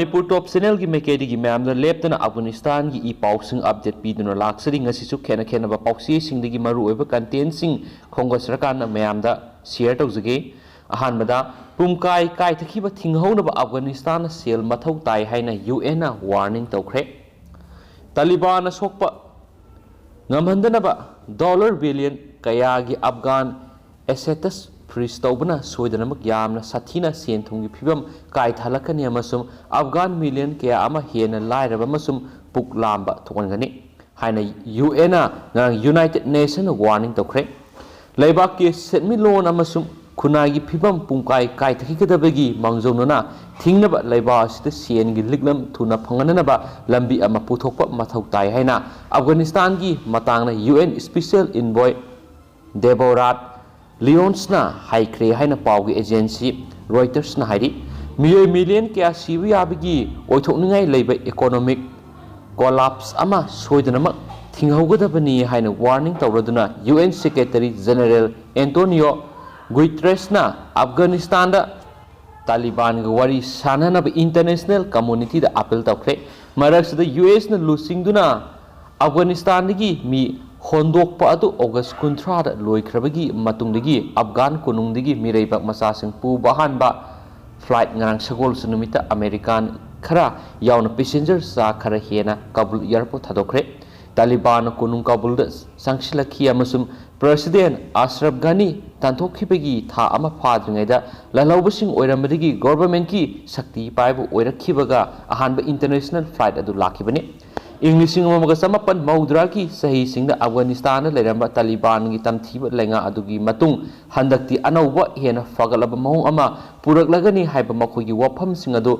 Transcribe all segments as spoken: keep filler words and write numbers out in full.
ꯃꯅꯤꯄꯨꯔ ꯇꯣꯞ ꯆꯦꯅꯦꯜꯒꯤ ꯃꯥꯏꯀꯩꯗꯒꯤ ꯃꯌꯥꯝꯗ ꯂꯦꯞꯇꯅ ꯑꯐꯒꯥꯅꯤꯁꯇꯥꯟꯒꯤ ꯏ ꯄꯥꯎꯁꯤꯡ ꯑꯞꯗꯦꯠ ꯄꯤꯗꯨꯅ ꯂꯥꯛꯆꯔꯤ꯫ ꯉꯁꯤꯁꯨ ꯈꯦꯠꯅ ꯈꯦꯠꯅꯕ ꯄꯥꯎꯆꯦꯁꯤꯡꯗꯒꯤ ꯃꯔꯨꯑꯣꯏꯕ ꯀꯟꯇꯦꯟꯁꯤꯡ ꯈꯣꯝꯒꯠꯆꯔꯀꯥꯟꯗ ꯃꯌꯥꯝꯗ ꯁꯤꯌꯔ ꯇꯧꯖꯒꯦ꯫ ꯑꯍꯥꯟꯕꯗ, ꯄꯨꯝꯀꯥꯏ ꯀꯥꯏꯊꯈꯤꯕ ꯊꯤꯡꯍꯧꯅꯕ ꯑꯐꯒꯥꯅꯤꯁꯇꯥꯟꯅ ꯁꯦꯜ ꯃꯊꯧ ꯇꯥꯏ ꯍꯥꯏꯅ ꯌꯨ ꯑꯦꯟꯅ ꯋꯥꯔꯅꯤꯡ ꯇꯧꯈ꯭ꯔꯦ꯫ ꯇꯥꯂꯤꯕꯥꯟꯅ ꯁꯣꯛꯄ ꯉꯝꯍꯟꯗꯅꯕ ꯗꯣꯂꯔ ꯕꯤꯂꯤꯌꯟ ꯀꯌꯥꯒꯤ ꯑꯐꯒꯥꯟ ꯑꯦꯁꯦꯇꯁ ꯐ꯭ꯔꯤꯖ ꯇꯧꯕꯅ ꯁꯣꯏꯗꯅꯃꯛ ꯌꯥꯝꯅ ꯁꯥꯊꯤꯅ ꯁꯦꯟ ꯊꯨꯝꯒꯤ ꯐꯤꯕꯝ ꯀꯥꯏꯊꯍꯜꯂꯛꯀꯅꯤ ꯑꯃꯁꯨꯡ ꯑꯐꯒꯥꯟ ꯃꯤꯂꯤꯌꯟ ꯀꯌꯥ ꯑꯃ ꯍꯦꯟꯅ ꯂꯥꯏꯔꯕ ꯑꯃꯁꯨꯡ ꯄꯨꯛ ꯂꯥꯝꯕ ꯊꯣꯛꯍꯟꯒꯅꯤ ꯍꯥꯏꯅ ꯌꯨ ꯑꯦꯟꯅ ꯉꯔꯥꯡ ꯌꯨꯅꯥꯏꯇꯦꯗ ꯅꯦꯁꯟꯅ ꯋꯥꯔꯅꯤꯡ ꯇꯧꯈ꯭ꯔꯦ꯫ ꯂꯩꯕꯥꯛꯀꯤ ꯁꯦꯟꯃꯤꯠꯂꯣꯟ ꯑꯃꯁꯨꯡ ꯈꯨꯟꯅꯥꯏꯒꯤ ꯐꯤꯕꯝ ꯄꯨꯝꯀꯥꯏ ꯀꯥꯏꯊꯈꯤꯒꯗꯕꯒꯤ ꯃꯥꯡꯖꯧꯅꯅ ꯊꯤꯡꯅꯕ ꯂꯩꯕꯥꯛ ꯑꯁꯤꯗ ꯁꯦꯟꯒꯤ ꯂꯤꯛꯂꯝ ꯊꯨꯅ ꯐꯪꯍꯟꯅꯅꯕ ꯂꯝꯕꯤ ꯑꯃ ꯄꯨꯊꯣꯛꯄ ꯃꯊꯧ ꯇꯥꯏ ꯍꯥꯏꯅ ꯑꯐꯒꯥꯅꯤꯁꯇꯥꯟꯒꯤ ꯃꯇꯥꯡꯅ ꯌꯨ ꯑꯦꯟ ꯏꯁꯄꯤꯁꯦꯜ ꯏꯟꯚꯣꯏ ꯗꯦꯕꯣꯔꯥꯠ ꯂꯤꯌꯣꯟꯁꯅ ꯍꯥꯏꯈ꯭ꯔꯦ ꯍꯥꯏꯅ ꯄꯥꯎꯒꯤ ꯑꯦꯖꯦꯟꯁꯤ ꯔꯣꯏꯇꯔꯁꯅ ꯍꯥꯏꯔꯤ꯫ ꯃꯤꯑꯣꯏ ꯃꯤꯂꯤꯌꯟ ꯀꯌꯥ ꯁꯤꯕ ꯌꯥꯕꯒꯤ ꯑꯣꯏꯊꯣꯛꯅꯤꯡꯉꯥꯏ ꯂꯩꯕ ꯏꯀꯣꯅꯣꯃꯤꯛ ꯀꯣꯂꯥꯞꯁ ꯑꯃ ꯁꯣꯏꯗꯅꯃꯛ ꯊꯤꯡꯍꯧꯒꯗꯕꯅꯤ ꯍꯥꯏꯅ ꯋꯥꯔꯅꯤꯡ ꯇꯧꯔꯗꯨꯅ U N secretary general Antonio ꯒꯨꯏꯇ꯭ꯔꯦꯁꯅ ꯑꯐꯒꯥꯅꯤꯁꯇꯥꯟꯗ ꯇꯥꯂꯤꯕꯥꯟꯒ ꯋꯥꯔꯤ ꯁꯥꯟꯅꯅꯕ ꯏꯟꯇꯔꯅꯦꯁꯅꯦꯜ ꯀꯝꯃꯨꯅꯤꯇꯤꯗ ꯑꯥꯄꯤꯜ ꯇꯧꯈ꯭ꯔꯦ꯫ ꯃꯔꯛꯁꯤꯗ ꯌꯨ ꯑꯦꯁꯅ ꯂꯨꯆꯤꯡꯗꯨꯅ ꯑꯐꯒꯥꯅꯤꯁꯇꯥꯟꯗꯒꯤ ꯃꯤ ꯍꯣꯟꯗꯣꯛꯄ ꯑꯗꯨ ꯑꯣꯒꯁ ꯀꯨꯟꯊ꯭ꯔꯥꯗ ꯂꯣꯏꯈ꯭ꯔꯕꯒꯤ ꯃꯇꯨꯡꯗꯒꯤ ꯑꯐꯒꯥꯟ ꯀꯣꯅꯨꯡꯗꯒꯤ ꯃꯤꯔꯩꯕꯥꯛ ꯃꯆꯥꯁꯤꯡ ꯄꯨꯕ ꯑꯍꯥꯟꯕ ꯐ꯭ꯂꯥꯏꯠ ꯉꯔꯥꯡ ꯁꯒꯣꯜꯁꯦꯟ ꯅꯨꯃꯤꯠꯇ ꯑꯃꯦꯔꯤꯀꯥꯟ ꯈꯔ ꯌꯥꯎꯅ ꯄꯦꯁꯦꯟꯖꯔ ꯆꯥ ꯈꯔ ꯍꯦꯟꯅ ꯀꯥꯕꯨꯜ ꯑꯦꯌꯔꯄꯣꯔꯠ ꯊꯥꯗꯣꯛꯈ꯭ꯔꯦ꯫ ꯇꯥꯂꯤꯕꯥꯟꯅ ꯀꯣꯅꯨꯡ ꯀꯥꯕꯨꯜꯗ ꯆꯪꯁꯤꯜꯂꯛꯈꯤ ꯑꯃꯁꯨꯡ ꯄ꯭ꯔꯁꯤꯗꯦꯟ ꯑꯁꯔꯐ ꯘꯅꯤ ꯇꯥꯟꯊꯣꯛꯈꯤꯕꯒꯤ ꯊꯥ ꯑꯃ ꯐꯥꯗ꯭ꯔꯤꯉꯩꯗ ꯂꯥꯜꯍꯧꯕꯁꯤꯡ ꯑꯣꯏꯔꯝꯕꯗꯒꯤ ꯒꯣꯚꯔꯟꯃꯦꯟꯠꯀꯤ ꯁꯛꯇꯤ ꯄꯥꯏꯕ ꯑꯣꯏꯔꯛꯈꯤꯕꯒ ꯑꯍꯥꯟꯕ ꯏꯟꯇꯔꯅꯦꯁꯅꯦꯜ ꯐ꯭ꯂꯥꯏꯠ ꯑꯗꯨ ꯂꯥꯛꯈꯤꯕꯅꯤ꯫ ꯏꯪ ꯂꯤꯁꯤꯡ ꯑꯃꯒ ꯆꯃꯥꯄꯟ ꯃꯧꯗ꯭ꯔꯥꯒꯤ ꯆꯍꯤꯁꯤꯡꯗ ꯑꯐꯒꯥꯅꯤꯁꯇꯥꯟꯗ ꯂꯩꯔꯝꯕ ꯇꯥꯂꯤꯕꯥꯟꯒꯤ ꯇꯝꯊꯤꯕ ꯂꯩꯉꯥꯛ ꯑꯗꯨꯒꯤ ꯃꯇꯨꯡ ꯍꯟꯗꯛꯇꯤ ꯑꯅꯧꯕ ꯍꯦꯟꯅ ꯐꯒꯠꯂꯕ ꯃꯑꯣꯡ ꯑꯃ ꯄꯨꯔꯛꯂꯒꯅꯤ ꯍꯥꯏꯕ ꯃꯈꯣꯏꯒꯤ ꯋꯥꯐꯝꯁꯤꯡ ꯑꯗꯨ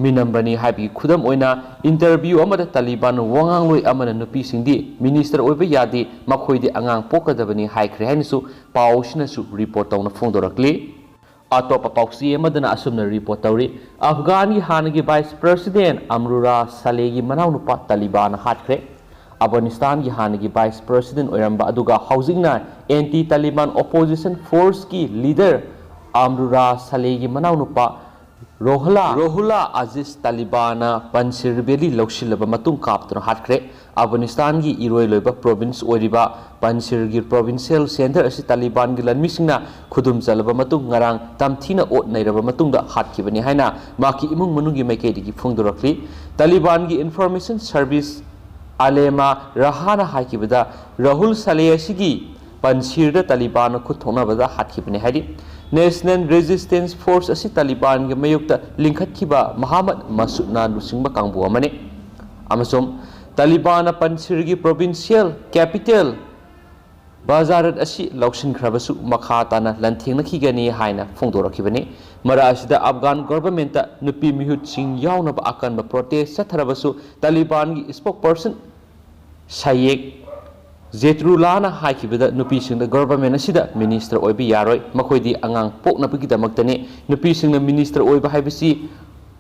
ꯃꯤꯅꯝꯕꯅꯤ ꯍꯥꯏꯕꯒꯤ ꯈꯨꯗꯝ ꯑꯣꯏꯅ, ꯏꯟꯇꯔꯚ꯭ꯌꯨ ꯑꯃꯗ ꯇꯥꯂꯤꯕꯥꯟ ꯋꯥꯉꯥꯡꯂꯣꯏ ꯑꯃꯅ ꯅꯨꯄꯤꯁꯤꯡꯗꯤ ꯃꯤꯅꯤꯁꯇꯔ ꯑꯣꯏꯕ ꯌꯥꯗꯦ, ꯃꯈꯣꯏꯗꯤ ꯑꯉꯥꯡ ꯄꯣꯛꯀꯗꯕꯅꯤ ꯍꯥꯏꯈ꯭ꯔꯦ ꯍꯥꯏꯅꯁꯨ ꯄꯥꯎ ꯑꯁꯤꯅꯁꯨ ꯔꯤꯄꯣꯔꯠ ꯇꯧꯅ ꯐꯣꯡꯗꯣꯔꯛꯂꯤ꯫ ꯑꯇꯣꯞꯄ ꯄꯥꯎꯆꯦ ꯑꯃꯗꯅ ꯑꯁꯨꯝꯅ ꯔꯤꯄꯣꯔꯠ ꯇꯧꯔꯤ, ꯑꯐꯒꯥꯟꯒꯤ ꯍꯥꯟꯅꯒꯤ ꯚꯥꯏꯁ ꯄ꯭ꯔꯁꯤꯗꯦꯟ ꯑꯝꯔꯨꯔꯥ ꯁꯥꯂꯦꯒꯤ ꯃꯅꯥꯎꯅꯨꯄꯥ ꯇꯥꯂꯤꯕꯥꯟꯅ ꯍꯥꯠꯈ꯭ꯔꯦ꯫ ꯑꯐꯒꯥꯅꯤꯁꯇꯥꯟꯒꯤ ꯍꯥꯟꯅꯒꯤ ꯚꯥꯏꯁ ꯄ꯭ꯔꯁꯤꯗꯦꯟ ꯑꯣꯏꯔꯝꯕ ꯑꯗꯨꯒ ꯍꯧꯖꯤꯛꯅ ꯑꯦꯟꯇꯤ ꯇꯥꯂꯤꯕꯥꯟ ꯑꯣꯄꯣꯖꯤꯁꯟ ꯐꯣꯔꯁꯀꯤ ꯂꯤꯗꯔ ꯑꯝꯔꯨꯔꯥ ꯁꯥꯂꯦꯒꯤ ꯃꯅꯥꯎꯅꯨꯄꯥ ꯔꯣꯍꯨꯂꯥ ꯔꯣꯍꯨꯂꯥ ꯑꯖꯤꯖ ꯇꯥꯂꯤꯕꯥꯟꯅ ꯄꯟꯁꯤꯔ ꯚꯦꯂꯤ ꯂꯧꯁꯤꯜꯂꯕ ꯃꯇꯨꯡ ꯀꯥꯞꯇꯨꯅ ꯍꯥꯠꯈ꯭ꯔꯦ꯫ ꯑꯐꯒꯥꯅꯤꯁꯇꯥꯟꯒꯤ ꯏꯔꯣꯏ ꯂꯣꯏꯕ ꯄ꯭ꯔꯣꯚꯤꯟꯁ ꯑꯣꯏꯔꯤꯕ ꯄꯟꯁꯤꯔꯒꯤ ꯄ꯭ꯔꯣꯚꯤꯟꯁꯤꯌꯦꯜ ꯁꯦꯟꯇꯔ ꯑꯁꯤ ꯇꯥꯂꯤꯕꯥꯟꯒꯤ ꯂꯥꯟꯃꯤꯁꯤꯡꯅ ꯈꯨꯗꯨꯝ ꯆꯜꯂꯕ ꯃꯇꯨꯡ ꯉꯔꯥꯡ ꯇꯝꯊꯤꯅ ꯑꯣꯠ ꯅꯩꯔꯕ ꯃꯇꯨꯡꯗ ꯍꯥꯠꯈꯤꯕꯅꯤ ꯍꯥꯏꯅ ꯃꯍꯥꯛꯀꯤ ꯏꯃꯨꯡ ꯃꯅꯨꯡꯒꯤ ꯃꯥꯏꯀꯩꯗꯒꯤ ꯐꯣꯡꯗꯣꯔꯛꯂꯤ꯫ ꯇꯥꯂꯤꯕꯥꯟꯒꯤ ꯏꯟꯐꯣꯔꯃꯦꯁꯟ ꯁꯔꯚꯤꯁ ꯑꯂꯦꯃꯥ ꯔꯍꯥꯅ ꯍꯥꯏꯈꯤꯕꯗ, ꯔꯥꯍꯨꯜ ꯁꯥꯂꯦ ꯑꯁꯤꯒꯤ ꯄꯟꯁꯤꯔꯗ ꯇꯥꯂꯤꯕꯥꯟꯅ ꯈꯨꯠ ꯊꯣꯛꯅꯕꯗ ꯍꯥꯠꯈꯤꯕꯅꯤ ꯍꯥꯏꯔꯤ꯫ ꯅꯦꯁꯅꯦꯜ ꯔꯦꯖꯤꯁꯇꯦꯟꯁ ꯐꯣꯔꯁ ꯑꯁꯤ ꯇꯥꯂꯤꯕꯥꯟꯒꯤ ꯃꯥꯌꯣꯛꯇ ꯂꯤꯡꯈꯠꯈꯤꯕ ꯃꯍꯥꯃꯠ ꯃꯁꯨꯗꯅ ꯂꯨꯆꯤꯡꯕ ꯀꯥꯡꯕꯨ ꯑꯃꯅꯤ꯫ ꯑꯃꯁꯨꯡ ꯇꯥꯂꯤꯕꯥꯟꯅ ꯄꯟꯁꯤꯔꯒꯤ ꯄ꯭ꯔꯣꯚꯤꯟꯁꯤꯌꯦꯜ ꯀꯦꯄꯤꯇꯦꯜ ꯕꯥꯖꯥꯔꯠ ꯑꯁꯤ ꯂꯧꯁꯤꯟꯈ꯭ꯔꯕꯁꯨ ꯃꯈꯥ ꯇꯥꯅ ꯂꯥꯟꯊꯦꯡꯅꯈꯤꯒꯅꯤ ꯍꯥꯏꯅ ꯐꯣꯡꯗꯣꯔꯛꯈꯤꯕꯅꯤ꯫ ꯃꯔꯛ ꯑꯁꯤꯗ ꯑꯐꯒꯥꯟ ꯒꯣꯚꯔꯟꯃꯦꯟꯠꯇ ꯅꯨꯄꯤ ꯃꯤꯍꯨꯠꯁꯤꯡ ꯌꯥꯎꯅꯕ ꯑꯀꯟꯕ ꯄ꯭ꯔꯣꯇꯦꯁ ꯆꯠꯊꯔꯕꯁꯨ ꯇꯥꯂꯤꯕꯥꯟꯒꯤ ꯏꯁꯄꯣꯛꯄꯔꯁꯟ ꯁꯌꯦꯛ ꯖꯦꯇ꯭ꯔꯨꯂꯥꯅ ꯍꯥꯏꯈꯤꯕꯗ ꯅꯨꯄꯤꯁꯤꯡꯗ ꯒꯣꯚꯔꯟꯃꯦꯟꯠ ꯑꯁꯤꯗ ꯃꯤꯅꯤꯁꯇꯔ ꯑꯣꯏꯕ ꯌꯥꯔꯣꯏ, ꯃꯈꯣꯏꯗꯤ ꯑꯉꯥꯡ ꯄꯣꯛꯅꯕꯒꯤꯗꯃꯛꯇꯅꯤ꯫ ꯅꯨꯄꯤꯁꯤꯡꯅ ꯃꯤꯅꯤꯁꯇꯔ ꯑꯣꯏꯕ ꯍꯥꯏꯕꯁꯤ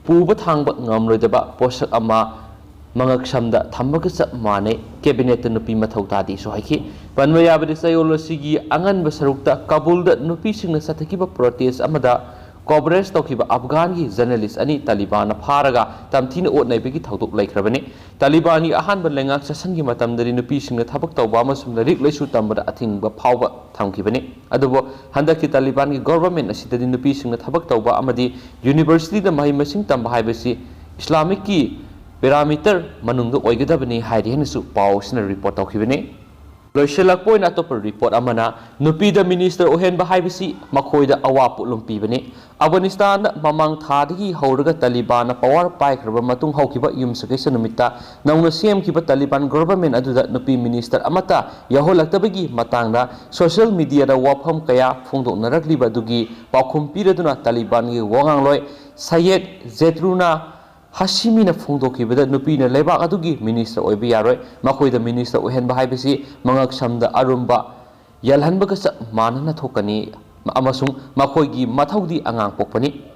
ꯄꯨꯕ ꯊꯥꯡꯕ ꯉꯝꯂꯣꯏꯗꯕ ꯄꯣꯠꯁꯛ ꯑꯃ ꯃꯉꯛꯁꯝꯗ ꯊꯝꯕꯒ ꯆꯞ ꯃꯥꯟꯅꯩ꯫ ꯀꯦꯕꯤꯅꯦꯠꯇ ꯅꯨꯄꯤ ꯃꯊꯧ ꯇꯥꯗꯦꯁꯨ ꯍꯥꯏꯈꯤ꯫ ꯄꯟꯕ ꯌꯥꯕꯗꯤ ꯆꯌꯣꯜ ꯑꯁꯤꯒꯤ ꯑꯉꯟꯕ ꯁꯔꯨꯛꯇ ꯀꯥꯕꯨꯜꯗ ꯅꯨꯄꯤꯁꯤꯡꯅ ꯆꯠꯊꯈꯤꯕ ꯄ꯭ꯔꯣꯇꯦꯁ ꯑꯃꯗ ꯀꯣꯚꯔꯦꯖ ꯇꯧꯈꯤꯕ ꯑꯐꯒꯥꯟꯒꯤ ꯖꯔꯅꯦꯂꯤꯁ ꯑꯅꯤ ꯇꯥꯂꯤꯕꯥꯟꯅ ꯐꯥꯔꯒ ꯇꯝꯊꯤꯅ ꯑꯣꯠ ꯅꯩꯕꯒꯤ ꯊꯧꯗꯣꯛ ꯂꯩꯈ꯭ꯔꯕꯅꯤ꯫ ꯇꯥꯂꯤꯕꯥꯟꯒꯤ ꯑꯍꯥꯟꯕ ꯂꯩꯉꯥꯛ ꯆꯠꯁꯤꯟꯒꯤ ꯃꯇꯝꯗꯗꯤ ꯅꯨꯄꯤꯁꯤꯡꯅ ꯊꯕꯛ ꯇꯧꯕ ꯑꯃꯁꯨꯡ ꯂꯥꯏꯔꯤꯛ ꯂꯥꯏꯁꯨ ꯇꯝꯕꯗ ꯑꯊꯤꯡꯕ ꯐꯥꯎꯕ ꯊꯝꯈꯤꯕꯅꯤ꯫ ꯑꯗꯨꯕꯨ ꯍꯟꯗꯛꯀꯤ ꯇꯥꯂꯤꯕꯥꯟꯒꯤ ꯒꯣꯚꯔꯟꯃꯦꯟꯠ ꯑꯁꯤꯗꯗꯤ ꯅꯨꯄꯤꯁꯤꯡꯅ ꯊꯕꯛ ꯇꯧꯕ ꯑꯃꯗꯤ ꯌꯨꯅꯤꯚꯔꯁꯤꯇꯤꯗ ꯃꯍꯩ ꯃꯁꯤꯡ ꯇꯝꯕ ꯍꯥꯏꯕꯁꯤ ꯏꯁꯂꯥꯃꯤꯛꯀꯤ ꯄꯦꯔꯥꯃꯤꯇꯔ ꯃꯅꯨꯡꯗ ꯑꯣꯏꯒꯗꯕꯅꯤ ꯍꯥꯏꯔꯤ ꯍꯥꯏꯅꯁꯨ ꯄꯥꯎ ꯑꯁꯤꯅ ꯔꯤꯄꯣꯔꯠ ꯇꯧꯈꯤꯕꯅꯤ꯫ ꯂꯣꯏꯁꯤꯜꯂꯛꯄ ꯑꯣꯏꯅ ꯑꯇꯣꯞꯄ ꯔꯤꯄꯣꯔꯠ ꯑꯃꯅ, ꯅꯨꯄꯤꯗ ꯃꯤꯅꯤꯁꯇꯔ ꯑꯣꯏꯍꯟꯕ ꯍꯥꯏꯕꯁꯤ ꯃꯈꯣꯏꯗ ꯑꯋꯥ ꯄꯣꯠꯂꯨꯝ ꯄꯤꯕꯅꯤ꯫ ꯑꯐꯒꯥꯅꯤꯁꯇꯥꯟꯗ ꯃꯃꯥꯡ ꯊꯥꯗꯒꯤ ꯍꯧꯔꯒ ꯇꯥꯂꯤꯕꯥꯟꯅ ꯄꯋꯥꯔ ꯄꯥꯏꯈ꯭ꯔꯕ ꯃꯇꯨꯡ ꯍꯧꯈꯤꯕ ꯌꯨꯝꯁꯀꯩꯁ ꯅꯨꯃꯤꯠꯇ ꯅꯧꯅ ꯁꯦꯝꯈꯤꯕ ꯇꯥꯂꯤꯕꯥꯟ ꯒꯣꯚꯔꯟꯃꯦꯟꯠ ꯑꯗꯨꯗ ꯅꯨꯄꯤ ꯃꯤꯅꯤꯁꯇꯔ ꯑꯃꯠꯇ ꯌꯥꯎꯍꯜꯂꯛꯇꯕꯒꯤ ꯃꯇꯥꯡꯗ ꯁꯣꯁꯤꯌꯦꯜ ꯃꯤꯗꯤꯌꯥꯗ ꯋꯥꯐꯝ ꯀꯌꯥ ꯐꯣꯡꯗꯣꯛꯅꯔꯛꯂꯤꯕ ꯑꯗꯨꯒꯤ ꯄꯥꯎꯈꯨꯝ ꯄꯤꯔꯗꯨꯅ ꯇꯥꯂꯤꯕꯥꯟꯒꯤ ꯋꯥꯉꯥꯡꯂꯣꯏ ꯁꯌꯦꯗ ꯖꯦꯇ꯭ꯔꯨꯅꯥ ꯍꯥꯁꯤꯃꯤꯅ ꯐꯣꯡꯗꯣꯛꯈꯤꯕꯗ, ꯅꯨꯄꯤꯅ ꯂꯩꯕꯥꯛ ꯑꯗꯨꯒꯤ ꯃꯤꯅꯤꯁꯇꯔ ꯑꯣꯏꯕ ꯌꯥꯔꯣꯏ, ꯃꯈꯣꯏꯗ ꯃꯤꯅꯤꯁꯇꯔ ꯑꯣꯏꯍꯟꯕ ꯍꯥꯏꯕꯁꯤ ꯃꯉꯛꯁꯝꯗ ꯑꯔꯨꯝꯕ ꯌꯥꯜꯍꯟꯕꯒ ꯆꯞ ꯃꯥꯟꯅꯅ ꯊꯣꯛꯀꯅꯤ ꯑꯃꯁꯨꯡ ꯃꯈꯣꯏꯒꯤ ꯃꯊꯧꯗꯤ ꯑꯉꯥꯡ ꯄꯣꯛꯄꯅꯤ꯫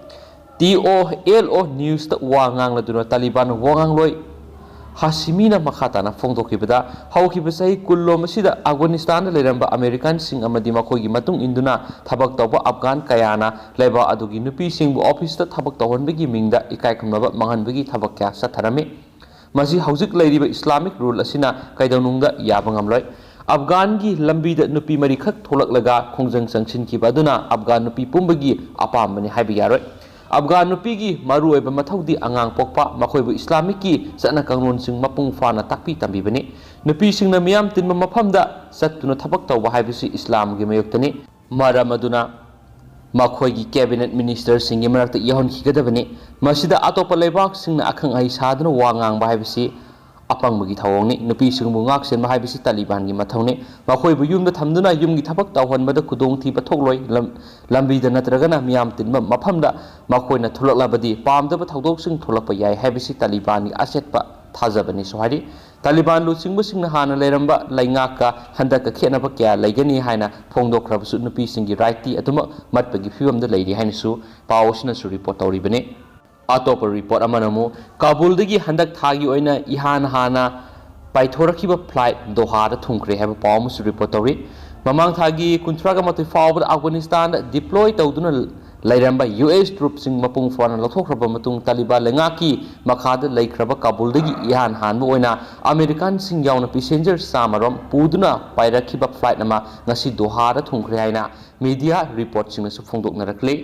ꯇꯤ ꯑꯣ ꯑꯦꯜ ꯑꯣ ꯅ꯭ꯌꯨꯁꯇ ꯋꯥ ꯉꯥꯡꯂꯗꯨꯅ ꯇꯥꯂꯤꯕꯥꯟ ꯋꯥꯉꯥꯡꯂꯣꯏ ꯍꯥꯁꯤꯃꯤꯅ ꯃꯈꯥ ꯇꯥꯅ ꯐꯣꯡꯗꯣꯛꯈꯤꯕꯗ, ꯍꯧꯈꯤꯕ ꯆꯍꯤ ꯀꯨꯟꯂꯣꯝ ꯑꯁꯤꯗ ꯑꯐꯒꯥꯅꯤꯁꯇꯥꯟꯗ ꯂꯩꯔꯝꯕ ꯑꯃꯦꯔꯤꯀꯥꯟꯁꯤꯡ ꯑꯃꯗꯤ ꯃꯈꯣꯏꯒꯤ ꯃꯇꯨꯡ ꯏꯟꯗꯨꯅ ꯊꯕꯛ ꯇꯧꯕ ꯑꯐꯒꯥꯟ ꯀꯌꯥꯅ ꯂꯩꯕꯥꯛ ꯑꯗꯨꯒꯤ ꯅꯨꯄꯤꯁꯤꯡꯕꯨ ꯑꯣꯐꯤꯁꯇ ꯊꯕꯛ ꯇꯧꯍꯟꯕꯒꯤ ꯃꯤꯡꯗ ꯏꯀꯥꯏ ꯈꯨꯝꯅꯕ ꯃꯥꯡꯍꯟꯕꯒꯤ ꯊꯕꯛ ꯀꯌꯥ ꯆꯠꯊꯔꯝꯃꯤ꯫ ꯃꯁꯤ ꯍꯧꯖꯤꯛ ꯂꯩꯔꯤꯕ ꯏꯁꯂꯥꯃꯤꯛ ꯔꯨꯜ ꯑꯁꯤꯅ ꯀꯩꯗꯧꯅꯨꯡꯗ ꯌꯥꯕ ꯉꯝꯂꯣꯏ꯫ ꯑꯐꯒꯥꯟꯒꯤ ꯂꯝꯕꯤꯗ ꯅꯨꯄꯤ ꯃꯔꯤꯈꯛ ꯊꯣꯛꯂꯛꯂꯒ ꯈꯣꯡꯖꯪ ꯆꯪꯁꯤꯟꯈꯤꯕ ꯑꯗꯨꯅ ꯑꯐꯒꯥꯟ ꯅꯨꯄꯤ ꯄꯨꯝꯕꯒꯤ ꯑꯄꯥꯝꯕꯅꯤ ꯍꯥꯏꯕ ꯌꯥꯔꯣꯏ꯫ ꯑꯐꯒꯥꯟ ꯅꯨꯄꯤꯒꯤ ꯃꯔꯨꯑꯣꯏꯕ ꯃꯊꯧꯗꯤ ꯑꯉꯥꯡ ꯄꯣꯛꯄ, ꯃꯈꯣꯏꯕꯨ ꯏꯁꯂꯥꯃꯤꯛꯀꯤ ꯆꯠꯅ ꯀꯥꯡꯂꯣꯟꯁꯤꯡ ꯃꯄꯨꯡ ꯐꯥꯅ ꯇꯥꯛꯄꯤ ꯇꯝꯕꯤꯕꯅꯤ꯫ ꯅꯨꯄꯤꯁꯤꯡꯅ ꯃꯤꯌꯥꯝ ꯇꯤꯟꯕ ꯃꯐꯝꯗ ꯆꯠꯇꯨꯅ ꯊꯕꯛ ꯇꯧꯕ ꯍꯥꯏꯕꯁꯤ ꯏꯁꯂꯥꯝꯒꯤ ꯃꯥꯌꯣꯛꯇꯅꯤ꯫ ꯃꯔꯝ ꯑꯗꯨꯅ ꯃꯈꯣꯏꯒꯤ ꯀꯦꯕꯤꯅꯦꯠ ꯃꯤꯅꯤꯁꯇꯔꯁꯤꯡꯒꯤ ꯃꯔꯛꯇ ꯌꯥꯎꯍꯟꯈꯤꯒꯗꯕꯅꯤ꯫ ꯃꯁꯤꯗ ꯑꯇꯣꯞꯄ ꯂꯩꯕꯥꯛꯁꯤꯡꯅ ꯑꯈꯪ ꯑꯍꯩ ꯁꯥꯗꯨꯅ ꯋꯥ ꯉꯥꯡꯕ ꯍꯥꯏꯕꯁꯤ ꯑꯄꯪꯕꯒꯤ ꯊꯧꯑꯣꯡꯅꯤ꯫ ꯅꯨꯄꯤꯁꯤꯡꯕꯨ ꯉꯥꯛꯁꯦꯟꯕ ꯍꯥꯏꯕꯁꯤ ꯇꯥꯂꯤꯕꯥꯟꯒꯤ ꯃꯊꯧꯅꯤ꯫ ꯃꯈꯣꯏꯕꯨ ꯌꯨꯝꯗ ꯊꯝꯗꯨꯅ ꯌꯨꯝꯒꯤ ꯊꯕꯛ ꯇꯧꯍꯟꯕꯗ ꯈꯨꯗꯣꯡꯊꯤꯕ ꯊꯣꯛꯂꯣꯏ꯫ ꯂꯝ-, ꯂꯝꯕꯤꯗ ꯅꯠꯇ꯭ꯔꯒꯅ ꯃꯤꯌꯥꯝ ꯇꯤꯟꯕ ꯃꯐꯝꯗ ꯃꯈꯣꯏꯅ ꯊꯣꯛꯂꯛꯂꯕꯗꯤ ꯄꯥꯝꯗꯕ ꯊꯧꯗꯣꯛꯁꯤꯡ ꯊꯣꯛꯂꯛꯄ ꯌꯥꯏ ꯍꯥꯏꯕꯁꯤ ꯇꯥꯂꯤꯕꯥꯟꯒꯤ ꯑꯆꯦꯠꯄ ꯊꯥꯖꯕꯅꯤꯁꯨ ꯍꯥꯏꯔꯤ꯫ ꯇꯥꯂꯤꯕꯥꯟ ꯂꯨꯆꯤꯡꯕꯁꯤꯡꯅ ꯍꯥꯟꯅ ꯂꯩꯔꯝꯕ ꯂꯩꯉꯥꯛꯀ ꯍꯟꯗꯛꯀ ꯈꯦꯠꯅꯕ ꯀꯌꯥ ꯂꯩꯒꯅꯤ ꯍꯥꯏꯅ ꯐꯣꯡꯗꯣꯛꯈ꯭ꯔꯕꯁꯨ, ꯅꯨꯄꯤꯁꯤꯡꯒꯤ ꯔꯥꯏꯠꯇꯤ ꯑꯗꯨꯃꯛ ꯃꯠꯄꯒꯤ ꯐꯤꯕꯝꯗ ꯂꯩꯔꯤ ꯍꯥꯏꯅꯁꯨ ꯄꯥꯎ ꯑꯁꯤꯅꯁꯨ ꯔꯤꯄꯣꯔꯠ ꯇꯧꯔꯤꯕꯅꯤ꯫ ꯑꯇꯣꯞꯄ ꯔꯤꯄꯣꯔꯠ ꯑꯃꯅ ꯑꯃꯨꯛ ꯀꯥꯕꯨꯜꯗꯒꯤ ꯍꯟꯗꯛ ꯊꯥꯒꯤ ꯑꯣꯏꯅ ꯏꯍꯥꯟ ꯍꯥꯟꯅ ꯄꯥꯏꯊꯣꯔꯛꯈꯤꯕ ꯐ꯭ꯂꯥꯏꯠ ꯗꯣꯍꯥꯗ ꯊꯨꯡꯈ꯭ꯔꯦ ꯍꯥꯏꯕ ꯄꯥꯎ ꯑꯃꯁꯨ ꯔꯤꯄꯣꯔꯠ ꯇꯧꯔꯤ꯫ ꯃꯃꯥꯡ ꯊꯥꯒꯤ ꯀꯨꯟꯊ꯭ꯔꯥꯒ ꯃꯥꯊꯣꯏ ꯐꯥꯎꯕꯗ ꯑꯐꯒꯥꯅꯤꯁꯇꯥꯟꯗ ꯗꯤꯄ꯭ꯂꯣꯏ ꯇꯧꯗꯨꯅ ꯂꯩꯔꯝꯕ ꯌꯨ ꯑꯦꯁ ꯇ꯭ꯔꯨꯞꯁꯤꯡ ꯃꯄꯨꯡ ꯐꯥꯅ ꯂꯧꯊꯣꯛꯈ꯭ꯔꯕ ꯃꯇꯨꯡ, ꯇꯥꯂꯤꯕꯥꯟ ꯂꯩꯉꯥꯛꯀꯤ ꯃꯈꯥꯗ ꯂꯩꯈ꯭ꯔꯕ ꯀꯥꯕꯨꯜꯗꯒꯤ ꯏꯍꯥꯟ ꯍꯥꯟꯕ ꯑꯣꯏꯅ ꯑꯃꯦꯔꯤꯀꯥꯟꯁꯤꯡ ꯌꯥꯎꯅ ꯄꯦꯁꯦꯟꯖꯔ ꯆꯥꯝꯃ ꯔꯣꯝ ꯄꯨꯗꯨꯅ ꯄꯥꯏꯔꯛꯈꯤꯕ ꯐ꯭ꯂꯥꯏꯠ ꯑꯃ ꯉꯁꯤ ꯗꯣꯍꯥꯗ ꯊꯨꯡꯈ꯭ꯔꯦ ꯍꯥꯏꯅ ꯃꯤꯗꯤꯌꯥ ꯔꯤꯄꯣꯔꯠꯁꯤꯡꯅꯁꯨ ꯐꯣꯡꯗꯣꯛꯅꯔꯛꯂꯤ꯫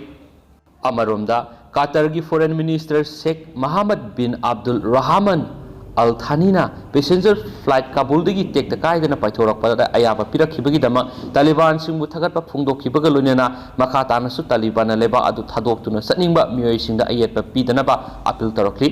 ꯑꯃꯔꯣꯝꯗ, ꯀꯥꯇꯔꯒꯤ ꯐꯣꯔꯦꯟ ꯃꯤꯅꯤꯁꯇꯔ ꯁꯦꯈ ꯃꯍꯥꯃꯗ ꯕꯤꯟ ꯑꯕꯗꯨꯜ ꯔꯍꯃꯟ ꯑꯜ ꯊꯥꯅꯤꯅ ꯄꯦꯁꯦꯟꯖꯔ ꯐ꯭ꯂꯥꯏꯠ ꯀꯥꯕꯨꯜꯗꯒꯤ ꯇꯦꯛꯇ ꯀꯥꯏꯗꯅ ꯄꯥꯏꯊꯣꯔꯛꯄꯗ ꯑꯌꯥꯕ ꯄꯤꯔꯛꯈꯤꯕꯒꯤꯗꯃꯛ ꯇꯥꯂꯤꯕꯥꯟꯁꯤꯡꯕꯨ ꯊꯥꯒꯠꯄ ꯐꯣꯡꯗꯣꯛꯈꯤꯕꯒ ꯂꯣꯏꯅꯅ ꯃꯈꯥ ꯇꯥꯅꯁꯨ ꯇꯥꯂꯤꯕꯥꯟꯅ ꯂꯩꯕꯥꯛ ꯑꯗꯨ ꯊꯥꯗꯣꯛꯇꯨꯅ ꯆꯠꯅꯤꯡꯕ ꯃꯤꯑꯣꯏꯁꯤꯡꯗ ꯑꯌꯦꯠꯄ ꯄꯤꯗꯅꯕ ꯑꯄꯤꯜ ꯇꯧꯔꯛꯂꯤ꯫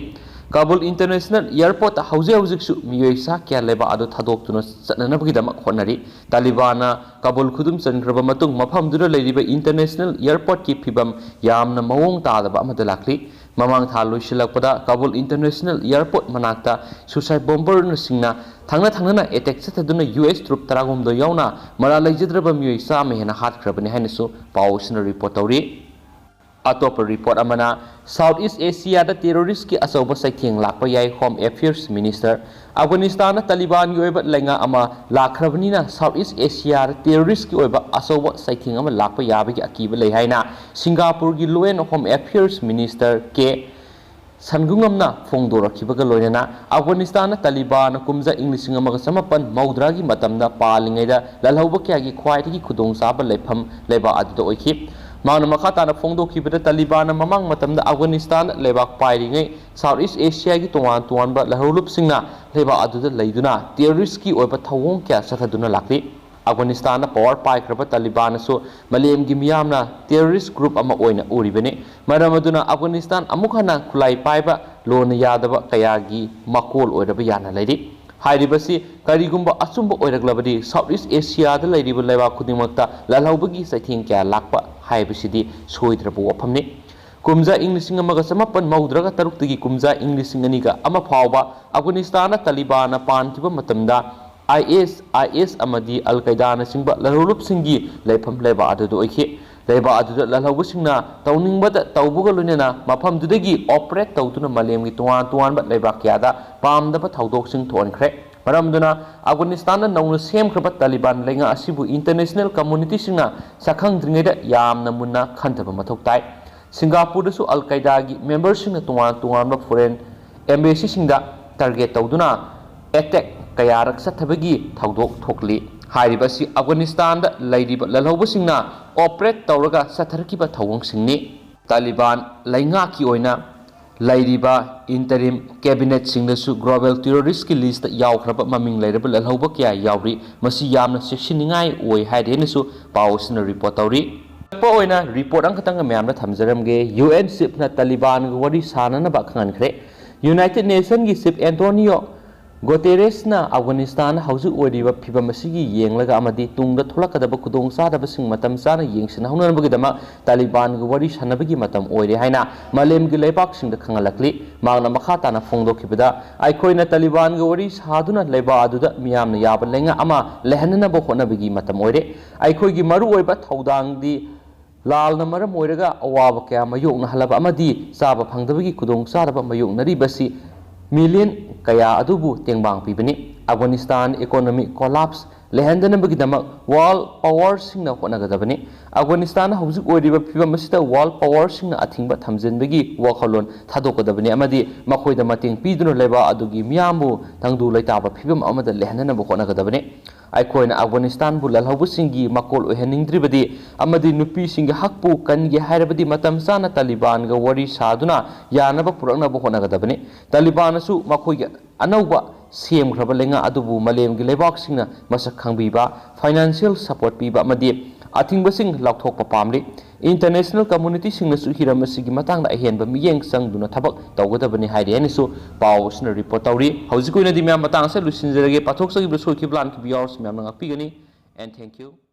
ꯀꯥꯕꯨꯜ ꯏꯟꯇꯔꯅꯦꯁꯅꯦꯜ ꯑꯦꯌꯔꯄꯣꯔꯠꯇ ꯍꯧꯖꯤꯛ ꯍꯧꯖꯤꯛꯁꯨ ꯃꯤꯑꯣꯏ ꯆꯥ ꯀꯌꯥ ꯂꯩꯕꯥꯛ ꯑꯗꯨ ꯊꯥꯗꯣꯛꯇꯨꯅ ꯆꯠꯅꯅꯕꯒꯤꯗꯃꯛ ꯍꯣꯠꯅꯔꯤ꯫ ꯇꯥꯂꯤꯕꯥꯟꯅ ꯀꯥꯕꯨꯜ ꯈꯨꯗꯨꯝ ꯆꯟꯈ꯭ꯔꯕ ꯃꯇꯨꯡ ꯃꯐꯝꯗꯨꯗ ꯂꯩꯔꯤꯕ ꯏꯟꯇꯔꯅꯦꯁꯅꯦꯜ ꯑꯦꯌꯔꯄꯣꯔꯠꯀꯤ ꯐꯤꯕꯝ ꯌꯥꯝꯅ ꯃꯑꯣꯡ ꯇꯥꯗꯕ ꯑꯃꯗ ꯂꯥꯛꯂꯤ꯫ ꯃꯃꯥꯡ ꯊꯥ ꯂꯣꯏꯁꯤꯜꯂꯛꯄꯗ ꯀꯥꯕꯨꯜ ꯏꯟꯇꯔꯅꯦꯁꯅꯦꯜ ꯑꯦꯌꯔꯄꯣꯔꯠ ꯃꯅꯥꯛꯇ ꯁꯨꯁꯥꯏꯠ ꯕꯣꯝꯕꯔꯅꯁꯤꯡꯅ ꯊꯪꯅ ꯊꯪꯅꯅ ꯑꯦꯇꯦꯛ ꯆꯠꯊꯗꯨꯅ ꯌꯨ ꯑꯦꯁ ꯇ꯭ꯔꯨꯞ ꯇꯔꯥꯍꯨꯝꯗꯣꯏ ꯌꯥꯎꯅ ꯃꯔꯥꯜ ꯂꯩꯖꯗ꯭ꯔꯕ ꯃꯤꯑꯣꯏ ꯆꯥꯝꯃ ꯍꯦꯟꯅ ꯍꯥꯠꯈ꯭ꯔꯕꯅꯤ ꯍꯥꯏꯅꯁꯨ ꯄꯥꯎ ꯑꯁꯤꯅ ꯔꯤꯄꯣꯔꯠ ꯇꯧꯔꯤ꯫ ꯑꯇꯣꯞꯄ ꯔꯤꯄꯣꯔꯠ ꯑꯃꯅ, ꯁꯥꯎꯠ ꯏꯁ ꯑꯦꯁꯤꯌꯥꯗ ꯇꯦꯔꯣꯔꯤꯁ꯭ꯠꯀꯤ ꯑꯆꯧꯕ ꯆꯩꯊꯦꯡ ꯂꯥꯛꯄ ꯌꯥꯏ, ꯍꯣꯝ ꯑꯦꯐꯤꯌꯔꯁ ꯃꯤꯅꯤꯁꯇꯔ꯫ ꯑꯐꯒꯥꯅꯤꯁꯇꯥꯟꯗ ꯇꯥꯂꯤꯕꯥꯟꯒꯤ ꯑꯣꯏꯕ ꯂꯩꯉꯥꯛ ꯑꯃ ꯂꯥꯛꯈ꯭ꯔꯕꯅꯤꯅ, ꯁꯥꯎꯠ ꯏꯁ ꯑꯦꯁꯤꯌꯥꯗ ꯇꯦꯔꯣꯔꯤꯁ꯭ꯠꯀꯤ ꯑꯣꯏꯕ ꯑꯆꯧꯕ ꯆꯩꯊꯦꯡ ꯑꯃ ꯂꯥꯛꯄ ꯌꯥꯕꯒꯤ ꯑꯀꯤꯕ ꯂꯩ ꯍꯥꯏꯅ ꯁꯤꯡꯒꯥꯄꯨꯔꯒꯤ law and home affairs minister K ꯁꯟꯒꯨꯉꯝꯅ ꯐꯣꯡꯗꯣꯔꯛꯈꯤꯕꯒ ꯂꯣꯏꯅꯅ, ꯑꯐꯒꯥꯅꯤꯁꯇꯥꯟꯗ ꯇꯥꯂꯤꯕꯥꯟꯅ ꯀꯨꯝꯖꯥ ꯏꯪ ꯂꯤꯁꯤꯡ ꯑꯃꯒ ꯆꯃꯥꯄꯟ ꯃꯧꯗ꯭ꯔꯥꯒꯤ ꯃꯇꯝꯗ ꯄꯥꯜꯂꯤꯉꯩꯗ ꯂꯥꯜꯍꯧꯕ ꯀꯌꯥꯒꯤ ꯈ꯭ꯋꯥꯏꯗꯒꯤ ꯈꯨꯗꯣꯡꯆꯥꯕ ꯂꯩꯐꯝ ꯂꯩꯕꯥꯛ ꯑꯗꯨꯗ ꯑꯣꯏꯈꯤ꯫ ꯃꯍꯥꯛꯅ ꯃꯈꯥ ꯇꯥꯅ ꯐꯣꯡꯗꯣꯛꯈꯤꯕꯗ, ꯇꯥꯂꯤꯕꯥꯟꯅ ꯃꯃꯥꯡ ꯃꯇꯝꯗ ꯑꯐꯒꯥꯅꯤꯁꯇꯥꯟꯗ ꯂꯩꯕꯥꯛ ꯄꯥꯏꯔꯤꯉꯩ ꯁꯥꯎꯠ ꯏꯁ ꯑꯦꯁꯤꯌꯥꯒꯤ ꯇꯣꯉꯥꯟ ꯇꯣꯉꯥꯟꯕ ꯂꯥꯜꯍꯧꯂꯨꯞꯁꯤꯡꯅ ꯂꯩꯕꯥꯛ ꯑꯗꯨꯗ ꯂꯩꯗꯨꯅ ꯇꯦꯔꯣꯔꯤꯁ꯭ꯠꯀꯤ ꯑꯣꯏꯕ ꯊꯧꯑꯣꯡ ꯀꯌꯥ ꯆꯠꯊꯗꯨꯅ ꯂꯥꯛꯂꯤ꯫ ꯑꯐꯒꯥꯅꯤꯁꯇꯥꯟꯗ ꯄꯥꯋꯔ ꯄꯥꯏꯈ꯭ꯔꯕ ꯇꯥꯂꯤꯕꯥꯟꯅꯁꯨ ꯃꯥꯂꯦꯝꯒꯤ ꯃꯤꯌꯥꯝꯅ ꯇꯦꯔꯣꯔꯤꯁ꯭ꯠ ꯒ꯭ꯔꯨꯞ ꯑꯃ ꯑꯣꯏꯅ ꯎꯔꯤꯕꯅꯤ꯫ ꯃꯔꯝ ꯑꯗꯨꯅ ꯑꯐꯒꯥꯅꯤꯁꯇꯥꯟ ꯑꯃꯨꯛ ꯍꯟꯅ ꯈꯨꯠꯂꯥꯏ ꯄꯥꯏꯕ ꯂꯣꯟꯅ ꯌꯥꯗꯕ ꯀꯌꯥꯒꯤ ꯃꯀꯣꯜ ꯑꯣꯏꯔꯕ ꯌꯥꯅ ꯂꯩꯔꯤ꯫ ꯍꯥꯏꯔꯤꯕꯁꯤ ꯀꯔꯤꯒꯨꯝꯕ ꯑꯆꯨꯝꯕ ꯑꯣꯏꯔꯛꯂꯕꯗꯤ, ꯁꯥꯎꯠ ꯏꯁ ꯑꯦꯁꯤꯌꯥꯗ ꯂꯩꯔꯤꯕ ꯂꯩꯕꯥꯛ ꯈꯨꯗꯤꯡꯃꯛꯇ ꯂꯥꯜꯍꯧꯕꯒꯤ ꯆꯩꯊꯦꯡ ꯀꯌꯥ ꯂꯥꯛꯄ ꯍꯥꯏꯕꯁꯤꯗꯤ ꯁꯣꯏꯗ꯭ꯔꯕ ꯋꯥꯐꯝꯅꯤ꯫ ꯀꯨꯝꯖꯥ ꯏꯪ ꯂꯤꯁꯤꯡ ꯑꯃꯒ ꯆꯃꯥꯄꯟ ꯃꯧꯗ꯭ꯔꯥꯒ ꯇꯔꯨꯛꯇꯒꯤ ꯀꯨꯝꯖꯥ ꯏꯪ ꯂꯤꯁꯤꯡ ꯑꯅꯤꯒ ꯑꯃ ꯐꯥꯎꯕ ꯑꯐꯒꯥꯅꯤꯁꯇꯥꯟꯗ ꯇꯥꯂꯤꯕꯥꯟꯅ ꯄꯥꯟꯈꯤꯕ ꯃꯇꯝꯗ, ꯑꯥꯏ ꯑꯦꯁ, ꯑꯥꯏ ꯑꯦꯁ ꯑꯃꯗꯤ ꯑꯜ ꯀꯥꯏꯗꯥꯅꯆꯤꯡꯕ ꯂꯥꯜꯍꯧꯂꯨꯞꯁꯤꯡꯒꯤ ꯂꯩꯐꯝ ꯂꯩꯕꯥꯛ ꯑꯗꯨꯗ ꯑꯣꯏꯈꯤ꯫ ꯂꯩꯕꯥꯛ ꯑꯗꯨꯗ ꯂꯥꯜꯍꯧꯕꯁꯤꯡꯅ ꯇꯧꯅꯤꯡꯕꯗ ꯇꯧꯕꯒ ꯂꯣꯏꯅꯅ ꯃꯐꯝꯗꯨꯗꯒꯤ ꯑꯣꯄꯔꯦꯠ ꯇꯧꯗꯨꯅ ꯃꯥꯂꯦꯝꯒꯤ ꯇꯣꯉꯥꯟ ꯇꯣꯉꯥꯟꯕ ꯂꯩꯕꯥꯛ ꯀꯌꯥꯗ ꯄꯥꯝꯗꯕ ꯊꯧꯗꯣꯛꯁꯤꯡ ꯊꯣꯛꯍꯟꯈ꯭ꯔꯦ꯫ ꯃꯔꯝ ꯑꯗꯨꯅ ꯑꯐꯒꯥꯅꯤꯁꯇꯥꯟꯗ ꯅꯧꯅ ꯁꯦꯝꯈ꯭ꯔꯕ ꯇꯥꯂꯤꯕꯥꯟ ꯂꯩꯉꯥꯛ ꯑꯁꯤꯕꯨ ꯏꯟꯇꯔꯅꯦꯁꯅꯦꯜ ꯀꯝꯃꯨꯅꯤꯇꯤꯁꯤꯡꯅ ꯁꯛꯈꯪꯗ꯭ꯔꯤꯉꯩꯗ ꯌꯥꯝꯅ ꯃꯨꯟꯅ ꯈꯟꯊꯕ ꯃꯊꯧ ꯇꯥꯏ꯫ ꯁꯤꯡꯒꯥꯄꯨꯔꯗꯁꯨ ꯑꯜ ꯀꯥꯏꯗꯥꯒꯤ ꯃꯦꯝꯕꯔꯁꯤꯡꯅ ꯇꯣꯉꯥꯟ ꯇꯣꯉꯥꯟꯕ ꯐꯣꯔꯦꯟ ꯑꯦꯝꯕꯦꯁꯤꯁꯤꯡꯗ ꯇꯥꯔꯒꯦꯠ ꯇꯧꯗꯨꯅ ꯑꯦꯇꯦꯛ ꯀꯌꯥꯔꯛ ꯆꯠꯊꯕꯒꯤ ꯊꯧꯗꯣꯛ ꯊꯣꯛꯂꯤ꯫ ꯍꯥꯏꯔꯤꯕ ꯑꯁꯤ ꯑꯐꯒꯥꯅꯤꯁꯇꯥꯟꯗ ꯂꯩꯔꯤꯕ ꯂꯥꯜꯍꯧꯕꯁꯤꯡꯅ ꯑꯣꯄꯔꯦꯠ ꯇꯧꯔꯒ ꯆꯠꯊꯔꯛꯈꯤꯕ ꯊꯧꯑꯣꯡꯁꯤꯡꯅꯤ꯫ ꯇꯥꯂꯤꯕꯥꯟ ꯂꯩꯉꯥꯛꯀꯤ ꯑꯣꯏꯅ ꯂꯩꯔꯤꯕ ꯏꯟꯇꯔꯤꯝ ꯀꯦꯕꯤꯅꯦꯠꯁꯤꯡꯗꯁꯨ ꯒ꯭ꯂꯣꯕꯦꯜ ꯇꯦꯔꯣꯔꯤꯁ꯭ꯠꯀꯤ ꯂꯤꯁ꯭ꯠꯇ ꯌꯥꯎꯈ꯭ꯔꯕ ꯃꯃꯤꯡ ꯂꯩꯔꯕ ꯂꯥꯜꯍꯧꯕ ꯀꯌꯥ ꯌꯥꯎꯔꯤ꯫ ꯃꯁꯤ ꯌꯥꯝꯅ ꯆꯦꯛꯁꯤꯟꯅꯤꯡꯉꯥꯏ ꯑꯣꯏ ꯍꯥꯏꯔꯦꯅꯁꯨ ꯄꯥꯎ ꯑꯁꯤꯅ ꯔꯤꯄꯣꯔꯠ ꯇꯧꯔꯤ꯫ ꯑꯇꯣꯞꯄ ꯑꯣꯏꯅ ꯔꯤꯄꯣꯔꯠ ꯑꯃꯈꯛꯇꯪꯒ ꯃꯌꯥꯝꯗ ꯊꯝꯖꯔꯝꯒꯦ꯫ ꯌꯨ ꯑꯦꯟ ꯆꯤꯐꯅ ꯇꯥꯂꯤꯕꯥꯟꯒ ꯋꯥꯔꯤ ꯁꯥꯅꯅꯕ ꯈꯪꯍꯟꯈ꯭ꯔꯦ꯫ ꯌꯨꯅꯥꯏꯇꯦꯗ ꯅꯦꯁꯟꯒꯤ ꯆꯤꯐ ꯑꯦꯟꯇꯣꯅꯤꯌꯣ ꯒꯣꯇꯦꯔꯦꯁꯅ ꯑꯐꯒꯥꯅꯤꯁꯇꯥꯟ ꯍꯧꯖꯤꯛ ꯑꯣꯏꯔꯤꯕ ꯐꯤꯚꯝ ꯑꯁꯤꯒꯤ ꯌꯦꯡꯂꯒ ꯑꯃꯗꯤ ꯇꯨꯡꯗ ꯊꯣꯛꯂꯛꯀꯗꯕ ꯈꯨꯗꯣꯡꯆꯥꯗꯕꯁꯤꯡ ꯃꯇꯝ ꯆꯥꯅ ꯌꯦꯡꯁꯤꯟꯍꯧꯅꯕꯒꯤꯗꯃꯛ ꯇꯥꯂꯤꯕꯥꯟꯒ ꯋꯥꯔꯤ ꯁꯥꯟꯅꯕꯒꯤ ꯃꯇꯝ ꯑꯣꯏꯔꯦ ꯍꯥꯏꯅ ꯃꯥꯂꯦꯝꯒꯤ ꯂꯩꯕꯥꯛꯁꯤꯡꯗ ꯈꯪꯍꯜꯂꯛꯂꯤ꯫ ꯃꯍꯥꯛꯅ ꯃꯈꯥ ꯇꯥꯅ ꯐꯣꯡꯗꯣꯛꯈꯤꯕꯗ, "ꯑꯩꯈꯣꯏꯅ ꯇꯥꯂꯤꯕꯥꯟꯒ ꯋꯥꯔꯤ ꯁꯥꯗꯨꯅ ꯂꯩꯕꯥꯛ ꯑꯗꯨꯗ ꯃꯤꯌꯥꯝꯅ ꯌꯥꯕ ꯂꯩꯉꯥꯛ ꯑꯃ ꯂꯩꯍꯟꯅꯅꯕ ꯍꯣꯠꯅꯕꯒꯤ ꯃꯇꯝ ꯑꯣꯏꯔꯦ꯫ ꯑꯩꯈꯣꯏꯒꯤ ꯃꯔꯨꯑꯣꯏꯕ ꯊꯧꯗꯥꯡꯗꯤ ꯂꯥꯜꯅ ꯃꯔꯝ ꯑꯣꯏꯔꯒ ꯑꯋꯥꯕ ꯀꯌꯥ ꯃꯥꯌꯣꯛꯅꯍꯜꯂꯕ ꯑꯃꯗꯤ ꯆꯥꯕ ꯐꯪꯗꯕꯒꯤ ꯈꯨꯗꯣꯡꯆꯥꯗꯕ ꯃꯥꯌꯣꯛꯅꯔꯤꯕꯁꯤ ꯃꯤꯂꯤꯌꯟ ꯀꯌꯥ ꯑꯗꯨꯕꯨ ꯇꯦꯡꯕꯥꯡ ꯄꯤꯕꯅꯤ꯫ ꯑꯐꯒꯥꯅꯤꯁꯇꯥꯟ economic collapse ꯂꯩꯍꯟꯗꯅꯕꯒꯤꯗꯃꯛ ꯋꯥꯔꯜ ꯄꯥꯋꯔꯁꯤꯡꯅ ꯍꯣꯠꯅꯒꯗꯕꯅꯤ꯫ ꯑꯐꯒꯥꯅꯤꯁꯇꯥꯟ ꯍꯧꯖꯤꯛ ꯑꯣꯏꯔꯤꯕ ꯐꯤꯕꯝ ꯑꯁꯤꯗ ꯋꯥꯔꯜ ꯄꯥꯋꯔꯁꯤꯡꯅ ꯑꯊꯤꯡꯕ ꯊꯝꯖꯤꯟꯕꯒꯤ ꯋꯥꯈꯜꯂꯣꯟ ꯊꯥꯗꯣꯛꯀꯗꯕꯅꯤ ꯑꯃꯗꯤ ꯃꯈꯣꯏꯗ ꯃꯇꯦꯡ ꯄꯤꯗꯨꯅ ꯂꯩꯕ ꯑꯗꯨꯒꯤ ꯃꯤꯌꯥꯝꯕꯨ ꯇꯪꯗꯨ ꯂꯩꯇꯥꯕ ꯐꯤꯕꯝ ꯑꯃꯗ ꯂꯩꯍꯟꯅꯅꯕ ꯍꯣꯠꯅꯒꯗꯕꯅꯤ꯫ ꯑꯩꯈꯣꯏꯅ ꯑꯐꯒꯥꯅꯤꯁꯇꯥꯟꯕꯨ ꯂꯥꯜꯍꯧꯕꯁꯤꯡꯒꯤ ꯃꯀꯣꯜ ꯑꯣꯏꯍꯟꯅꯤꯡꯗ꯭ꯔꯤꯕꯗꯤ ꯑꯃꯗꯤ ꯅꯨꯄꯤꯁꯤꯡꯒꯤ ꯍꯛꯄꯨ ꯀꯟꯒꯦ ꯍꯥꯏꯔꯕꯗꯤ ꯃꯇꯝ ꯆꯥꯅ ꯇꯥꯂꯤꯕꯥꯟꯒ ꯋꯥꯔꯤ ꯁꯥꯗꯨꯅ ꯌꯥꯅꯕ ꯄꯨꯔꯛꯅꯕ ꯍꯣꯠꯅꯒꯗꯕꯅꯤ꯫ ꯇꯥꯂꯤꯕꯥꯟꯅꯁꯨ ꯃꯈꯣꯏꯒꯤ ꯑꯅꯧꯕ ꯁꯦꯝꯈ꯭ꯔꯕ ꯂꯩꯉꯥꯛ ꯑꯗꯨꯕꯨ ꯃꯥꯂꯦꯝꯒꯤ ꯂꯩꯕꯥꯛꯁꯤꯡꯅ ꯃꯁꯛ ꯈꯪꯕꯤꯕ, ꯐꯥꯏꯅꯥꯟꯁꯤꯌꯦꯜ ꯁꯄꯣꯔꯠ ꯄꯤꯕ ꯑꯃꯗꯤ ꯑꯊꯤꯡꯕꯁꯤꯡ ꯂꯧꯊꯣꯛꯄ ꯄꯥꯝꯂꯤ꯫ ꯏꯟꯇꯔꯅꯦꯁꯅꯦꯜ ꯀꯝꯃꯨꯅꯤꯇꯤꯁꯤꯡꯅꯁꯨ ꯍꯤꯔꯝ ꯑꯁꯤꯒꯤ ꯃꯇꯥꯡꯗ ꯑꯍꯦꯟꯕ ꯃꯤꯠꯌꯦꯡ ꯆꯪꯗꯨꯅ ꯊꯕꯛ ꯇꯧꯒꯗꯕꯅꯤ ꯍꯥꯏꯔꯤ ꯍꯥꯏꯅꯁꯨ ꯄꯥꯎ ꯑꯁꯤꯅ ꯔꯤꯄꯣꯔꯠ ꯇꯧꯔꯤ꯫ ꯍꯧꯖꯤꯛ ꯑꯣꯏꯅꯗꯤ ꯃꯌꯥꯝ ꯃꯇꯥꯡ ꯑꯁꯤꯗ ꯂꯣꯏꯁꯤꯟꯖꯔꯒꯦ꯫ ꯄꯥꯊꯣꯛꯆꯈꯤꯕ ꯁꯣꯏꯈꯤꯕ ꯂꯥꯟꯈꯤꯕ ꯌꯥꯎꯔꯁꯨ ꯃꯌꯥꯝꯅ ꯉꯥꯛꯄꯤꯒꯅꯤ꯫ And thank you.